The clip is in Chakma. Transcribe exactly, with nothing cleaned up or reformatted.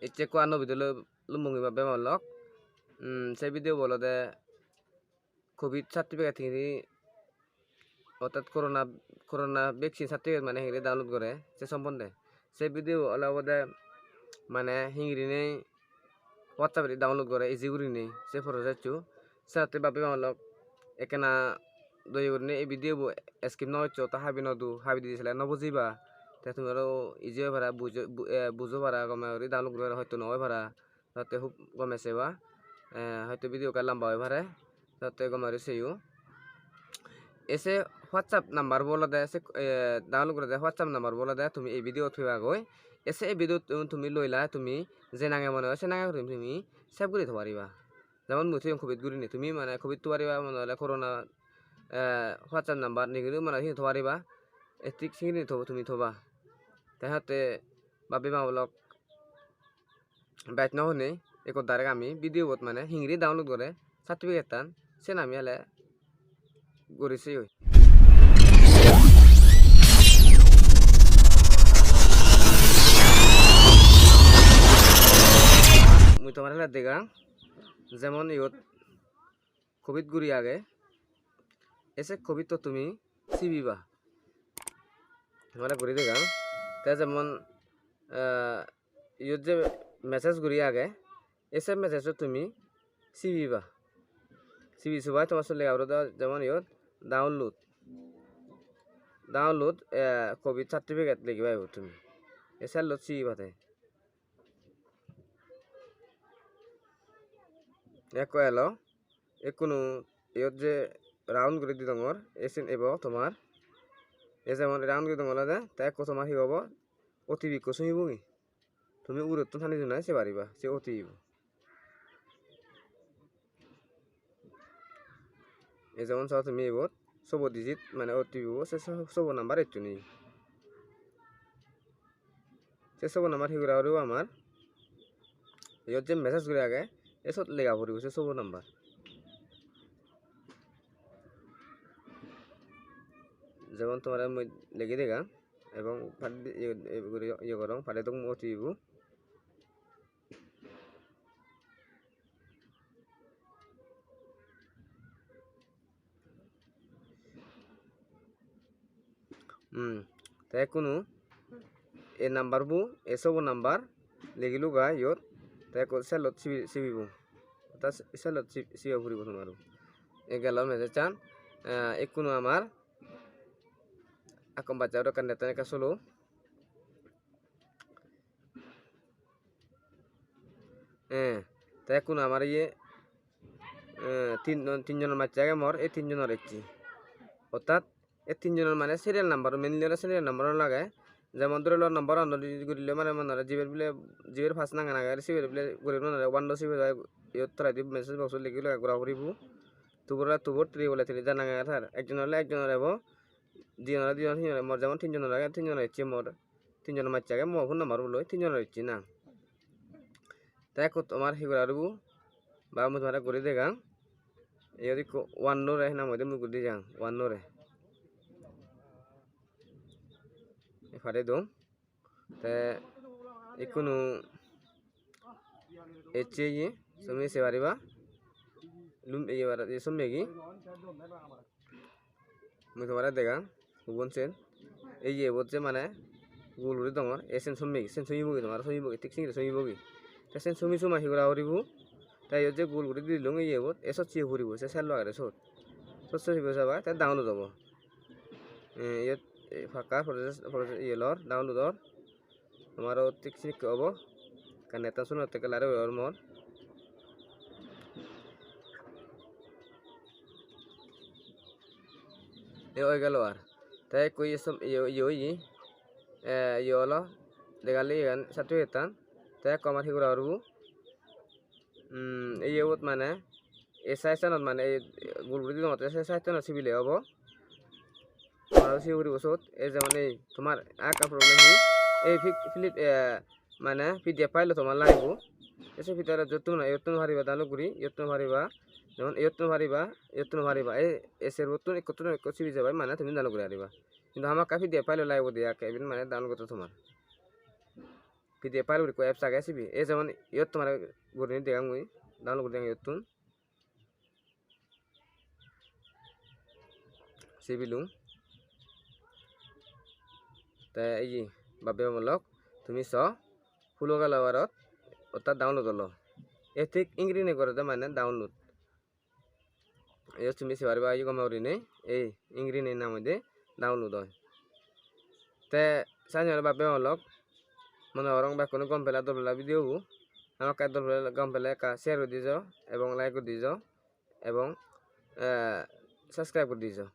ecche ekko aro nuo video loi lummong iba bebak lok. Hmm, se video bo olode covid certificate hingiri, ortat corona, corona vaccine certificate mane hingiri download gore se sombonde. Se video bo ole obode mane hingirinei WhatsApp-ot download gore easy gurinei se process-o. Senotte bap bhei ma-bon lok, ekkena doye gurinei ei video bo skip no goccho, ta habi no do, habi didi sele no bujiba. Te tumi aro easy oi para, bujo, bu-, eh, bujo para, gome guri download guri para, hoito no oi para. Senotte hub gome seba. Eh, hoito video ekka lamba oi pare. Senotte gome guri seyo. Ei se WhatsApp number bo olode se, eh, download gorede WhatsApp number bo olode tumi ei video-t pebagoi. Ei se ei video-t tumi loilai tumi je nange mone oi se nange guri tumi save guri tho pariba. Jemon mui toyong covid gurinei, tumi mane covid tho pariba, mone ole corona, eh, WhatsApp number nigiri mane sini tho pariba. Ei thik sini tho, tumi thoba. Te hotte bap bhei ma-bon lok, bej no honei, ekko direct ami video bot mane hingiri download gore certificate-tan, sen ami ole guri seyoi. Mui tomare degang, jemon iyot covid guri age, ei se covid-to tumi sibiba. Tomare guri degang. Te jemon, eh, iyot je message guri age, ei se message-o tumi sibiba. Sibi subai tomar sot lega puribo de, jemon iyot download. Download, eh, covid certificate ligiba ibot tumi. Ei cell-ot sibiba te. Ekko elo, ekkunu iyot je round guri didongor, ei sen ebo tomar. Ei jemon round guri didongor olode, te ekko tomar hi obo? O T P ekko sumibogi. Tumi ugurettun tani tunai sei pariba se O T P bo. Ei jemon so tumi ibot sobo digit mane O T P bo, se so-, sobo number ecchoni. Se sobo number hi gora puribo amar? Iyot je message guri age, ei sot lega puribo se sobo number. Jemon tomare mui legi degang, ebong padi, iye, iye guri, iye gorong, padi dong O T P bo. Hmm, te ekkunu ei number bo, ei sobo number legiluk ai iyot, te ekko cell-ot sibi-, sibibo. Ta cell-ot sib-, sibiba puribo tomaro. Ei gelo message-an, eh, ekkunu amar akkon bacche aro ekkan detten ekka solo. Eh, te ekkun amar iye, eh, tin, tin jonor macche age mor, ei tin jonor ecche. Ortat ei tin jonor mane serial number, mainly ole serial number lage. Jemon dhori lo number ano di gurile mane mone hoi jiber bile, jiber first nangan age, siber bile guri mone hoi one do sibe iyot toledi message box-ot legi loi gora puribo. Two bot ole two bot, three bot ole three, ja nangan age tar. Ekjon ole ekjonor ebo, dijon ole dijon, tinjon ole, mor jemon tin jonor age, tin jonor ecche mor. Tin jonor macche age, mo phone number bo loi tin jonor ecche nang. Te ekko tomar hi gora puribo? Ba mui tomare guri degang. Iyot ekko one no re, hi nang hoide mui guri dejang, one no re. Ei pare dong. Te ekkunu ecche ye, tumi sei pariba. Lum-, iye bara, iye sommegi. Mui tomare degang, ubon sen. Ei ye ebot je mane gul guri dongor, ei sen sommegi, sen somibogi tomar, somibogi, thik singiri somibogi. Te sen somi soma hi gora puribo? Te iyot je gul guri dilung ei ye ebot, ei sot siye puribo, se cell-o agede sot. Sot siye puribo sabai, te download obo. Eh, iyot, eh, pakka process, process iye lor, download or. Tomaro thik sedokke obo. Ekkan nettan suno tekke lare oi or mor. Ei oi gelo ar. Te ekko iye som-, iye, iye oye. Eh, iye olo. Dega lei iyegan certificate-tan. Te ekko amar hi gora puribo? Hmm, ei iyebot mane, ei size-anot mane, ei gul guri degongotte se size-anot sibile obo. Aro se ugurebo sot, ei jemon ei tomar ekka problem hi, ei fi-, filit, eh, mane P D F file-o tomar lagibo. Ei se P D F file-o jottun mane, iyottun pariba download guri, iyottun pariba, jemon iyottun pariba, iyottun pariba. Ei, ei serbottun ekkottun ekko sibi jebai mane tumi download guri pariba. Hintu hamakkai P D F file-o lagibo de ekke, iben mane download gotton tomar. P D F file guri ekko apps age sibe. Ei jemon iyot tomare gurinei degong mui, download guri degong iyottun. Sibilung. Te ei je bap-bhei ma-bon lok, tumi so hulo gelo arot, orthat download olo. Ei thik ingrini gorede mane download. Iyot tumi sei pariba, ei gome gurinei ei ingrini nang hoide download oi. Te sani aro bap-bhei ma-bon lok, mone gorong bekkune gom pele, dol pele video bo. Hamakkai dol pele, gom pele ekka share guri dijo ebong like guri dijo ebong, eh, subscribe guri dijo.